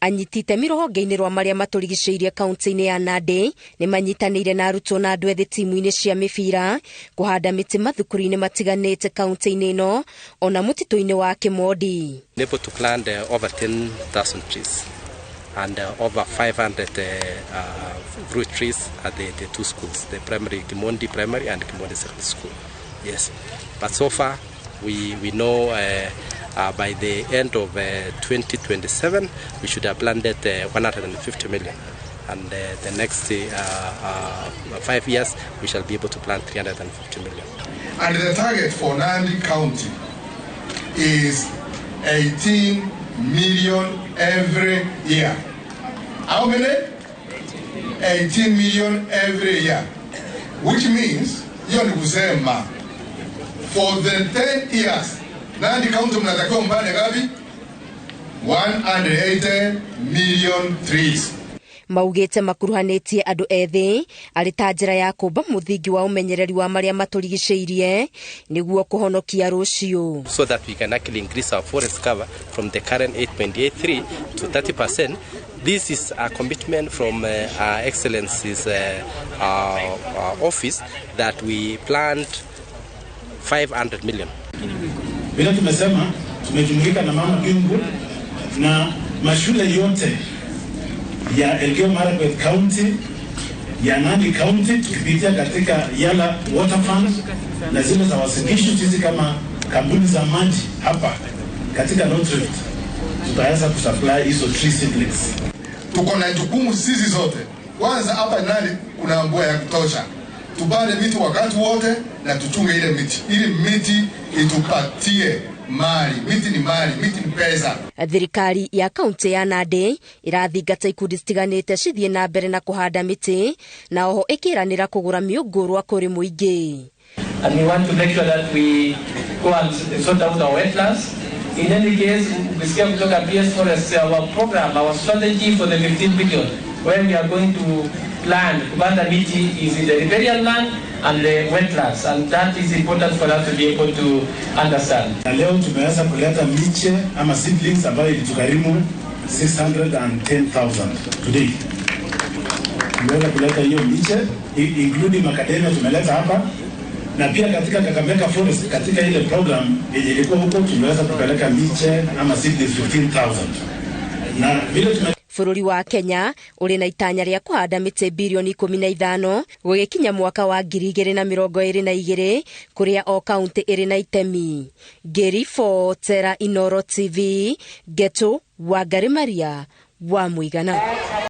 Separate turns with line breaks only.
Anyiti itemi rũhonge-inĩ rwa marĩa matũrigicĩirie kaunti-inĩ ya Nandi nĩ manyitanĩire na arutwo na andũ ethĩ timu-inĩ cia mĩbira kũhanda mĩtĩ mathukuru-inĩ matiganĩte kaunti-inĩ ĩno ona mũtitũ-inĩ wa Kĩmondi.
Able to plant over 10,000 trees and over 500 fruit trees at the two schools, the primary Kimondi Primary and Kimondi Secondary School. Yes, but so far we know by the end of 2027 we should have planted 150 million, and the next 5 years we shall be able to plant 350 million.
And the target for Nandi County is 18 million every year. How many? 18 million every year. Which means, hiyo ni kusema for the 10 years Nandi County mnatakiwa mpande ngapi? 180 million trees.
Maugĩte makuruhanĩtie andũ ethĩ arĩ ta njĩra ya kũmba mũthingi wa ũmenyereri wa marĩa matũrigicĩirie nĩguo kũhonokia rũciũ.
So that we can actually increase our forest cover from the current 8.83 to 30%. This is a commitment from Our Excellency's office that we plant 500 million.
Vile tumesema, tumejumuika na mama Bingu na mashule yote ya Elgeyo Marakwet County, ya Nandi County, tukipitia katika Yala Water Fund na zile za Uasin Gishu, sisi kama kampuni za maji hapa katika North Rift tutaweza kusupply hizo tree seedlings.
Tuko na jukumu sisi zote. Kwanza hapa Nandi kuna mvua ya kutosha, tupande miti wakati wote na tuchunge ile miti, ili miti itupatie mali. Miti ni mali, miti ni pesa.
Thirikari ya kaunti ya Nandi irathingata ikundi citiganĩte cithiĩ na mbere na kũhanda mĩtĩ na oho ĩkĩranĩra kũgũra mĩũngũrwa kũrĩ mũingĩ.
And we want to make sure that we go and sort out our wetlands. In any case, ukisikia kutoka PS Forest, our program, our strategy for the 15 billion, where we are going to plant kupanda miti is in the riparian land and the wetlands, and that is important for us to be able to understand.
Na leo tumeweza kuleta miche ama seedlings ambayo ilitugharimu 610,000 today. Tumeweza kuleta hiyo miche, including macadamia tumeleta hapa, na pia katika Kakamega Forest, katika ile program yenye ilikuwa huko, tumeweza kupeleka miche ama seedlings 15,000 na vile tume
Bũrũri wa Kenya ũrĩ na itanya rĩa kũhanda mĩtĩ birioni 15 gũgĩkinya mwaka wa 2022, kũrĩa o kaunti ĩrĩ na itemi. Ngĩribotera Inoro TV, Ngetu Wangari Maria wa Mũigana.